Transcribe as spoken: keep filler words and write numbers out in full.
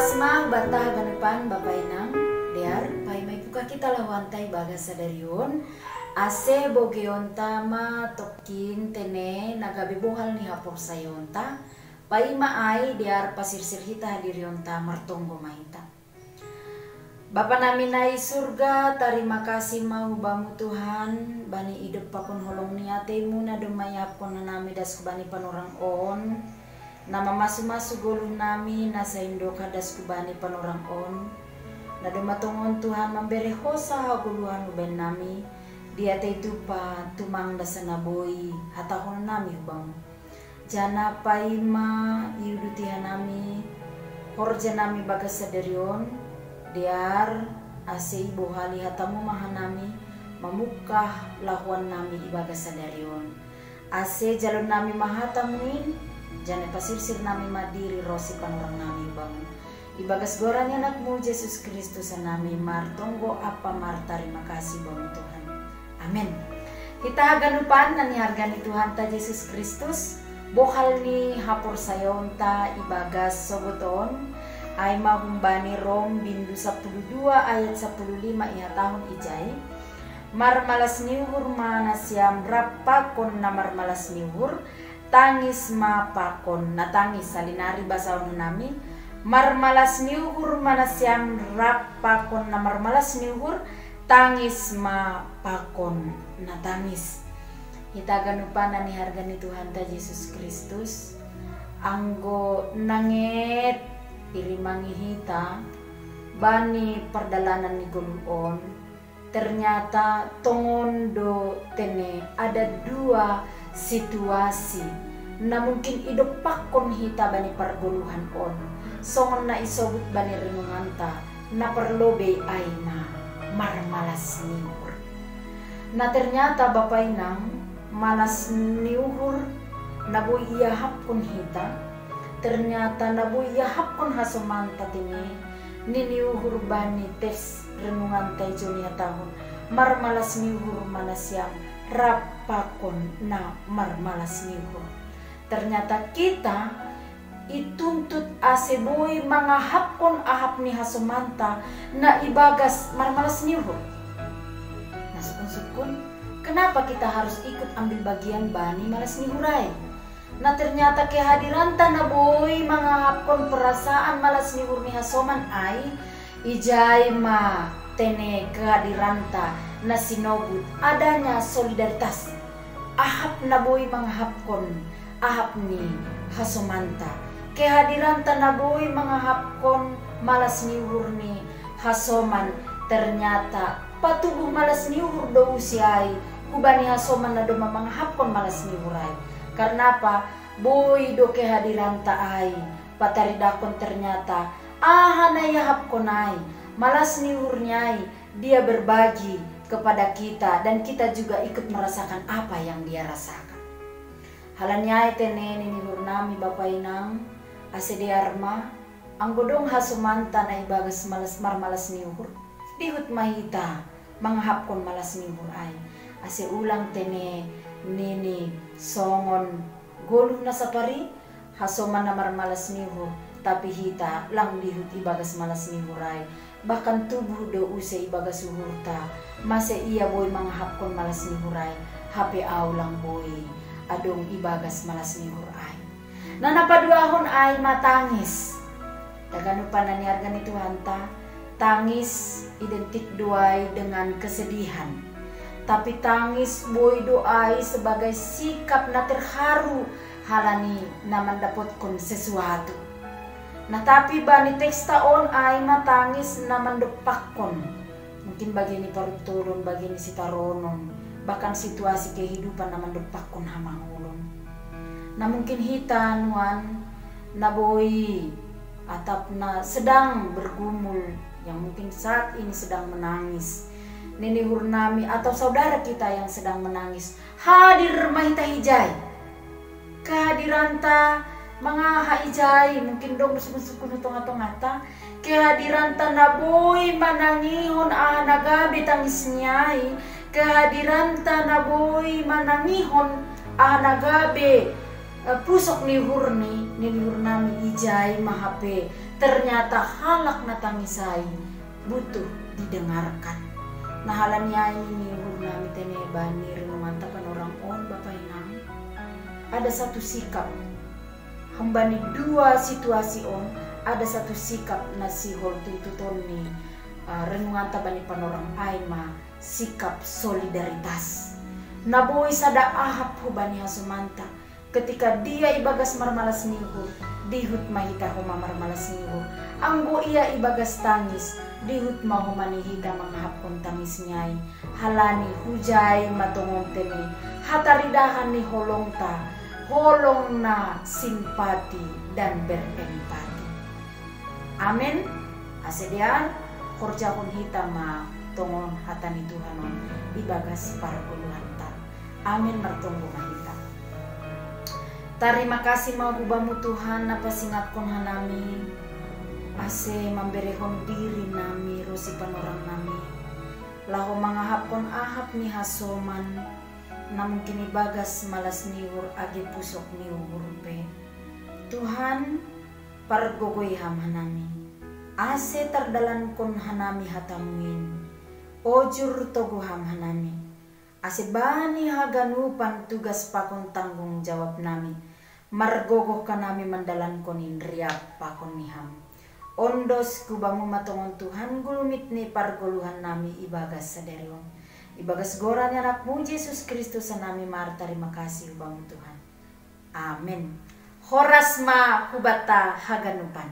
Sma bata haganupan bapa inang, dear, paima ipuka kita lahuanta ibagas sadarion, ase bogeonta ma tokkin tene na gabe bohal ni haporsayaonta, paima ai dear pasirsir hita hadirionta martonggo ma hita. Bapa nami na i surga, tarima kasih ma hubamu Tuhan, bani idop pakon holong ni ateimu na domma iahapkon hanami das hubani panorang on, na mamasu-masu goluh nami, na saindokah das hubani panorang on, na domma tongon Tuhan mambere hosa hagoluhan hubaen nami, dia tei tupa tumang das na boi hatahon nami hubamu. Jana paima iuduti hanami horja nami bagas sadarion, dear, ase ibohali hatamu ma hanami, mamungkah lahuan nami ibagas sadarion. Ase jalon nami ma hatamuin, jana pasirsir nami ma diri ronsi panorang nami hubamu. Ibagas goran ni anakmu Jesus Kristus hanami martonggo ampa martarima kasih hubamu Tuhan. Amen. Hita haganupan na niharga ni Tuhanta Jesus Kristus, bohal ni haporsayaonta ibagas soboton, ai ma humbani Rom bindu sapuluh dua ayat sapuluh lima ihatahon ijai, marmalas ni uhur ma nasiam rap pakon na marmalas ni uhur, tangis ma pakon na tangis. Salinari basahon nami, marmalas ni uhur ma nasiam rap pakon na marmalas ni uhur, tangis ma pakon na tangis. Hita haganupan na niharga ni Tuhanta Jesus Kristus, anggo nanget irimangi hita bani pardalanan ni goluh on, ternyata tongon do tene ada dua situasi na mungkin idop pakon hita bani pargoluhan on, songon na isobut bani renunganta, na parlobei ai ma marmalas ni uhur. Na ternyata bapa inang, malas ni uhur na boi iahapkon hita, ternyata na boi iahapkon hasomanta tene, nini uhur bani teks renunganta ijon ihatahon, marmalas ni uhur ma nasiam rap pakon na marmalas ni uhur. Ternyata kita ituntut ase boi mangahapkon ahap ni hasomanta na ibagas marmalas ni uhur. Na sukun-sukun, kenapa kita harus ikut ambil bagian bani malas ni uhur ai? Na ternyata kehadiranta na boi mangahapkon perasaan malas ni uhur ni hasoman ai, ijai ma tene kehadiranta na sinobut adanya solidaritas. Ahap na boi mangahapkon ahap ni hasomanta. Kehadiranta na boi mangahapkon malas ni uhur ni hasoman, ternyata patubuh malas ni uhur do use ai hubani hasoman na domma mangahapkon malas ni uhur ai. Karnapa? Boi do kehadiranta ai pataridahkon ternyata aha na iahapkon ai, malas ni uhur ni ai, dia berbagi kepada kita dan kita juga ikut merasakan apa yang dia rasakan. Halani ai tene nini uhur nami bapa inang, ase dear ma, anggo dong hasomanta na ibagas malas, marmalas ni uhur, dihut ma hita mangahapkon malas ni uhur ai. Ase ulang tene nini songon goluh na sapari, hasoman na marmalas ni uhur, tapi hita lang dihut ibagas malas ni uhur ai, bahkan tubuh do use ibagas uhurta. Mase ia boi mangahapkon malas ni uhur ai, hape au lang boi adong ibagas malas ni uhur ai. Na na paduahon ai ma tangis. Haganupan na niharga ni Tuhanta, tangis identik do ai dengan kesedihan. Tapi tangis boi do ai sebagai sikap na terharu halani na mandapotkon sesuatu. Na tapi bani teksta on ai ma tangis na mandompakkon, mungkin bagian ni paruntolon, bagian ni sitaronon, bahkan situasi kehidupan na mandompakkon hamaolon. Na mungkin hita nuan na boi atap na sedang bergumul, yang mungkin saat ini sedang menangis, nini uhur nami atau saudara kita yang sedang menangis, hadir ma hita ijai. Kehadiranta mangaha ijai, mungkin dong do sukun-sukun hu tonga-tonganta. Kehadiranta na boi manangihon aha na gabe tangis ni ai, kehadiranta na boi manangihon aha na gabe, eh, pusok ni uhurni, nini uhur nami ijai ma hape Ternyata halak na tangis ai butuh didengarkan. Nah, halani ai ini uhur nami tene bani renunganta panorang on, Bapa Inang, ada satu sikap, hambani dua situasi on, ada satu sikap na sihol tuntut on ni uh, renunganta bani panorang ai ma sikap solidaritas. Na boi sada ahap hubani hasomanta, ketika dia ibagas marmalas ni uhur, dihut ma hita homa marmalas ni uhur. Anggo ia ibagas tangis, dihut ma homa ni hita mangahapkon tangis ni ai. Halani hujai ma tongon tene hataridahan ni holongta, holong na simpati dan berempati. Amen. Ase dear, horjahon hita ma tongon hata ni Tuhan on ibagas pargoluhanta. Amen. Martonggo ma hita. Tarima kasih ma hubamu Tuhan na pasingatkon hanami, ase mamberehon diri nami ro sipanorang nami, laho mangahapkon ahap ni hasoman na mungkin ibagas malas ni uhur age pusok ni uhur pe. Tuhan, pargogoi ham hanami, ase tardalankon hanami hatamuin, ojur togu ham hanami, ase bani haganupan tugas pakon tanggung jawab nami, margogoh hanami mandalankon in riap pakon ni ham. Ondos hubamu ma tongon Tuhan gulumit ni pargoluhan nami ibagas sadari on. Ibagas goran ni anakmu Jesus Kristus hanami martarima kasih hubamu Tuhan. Amen. Horas ma hubata haganupan.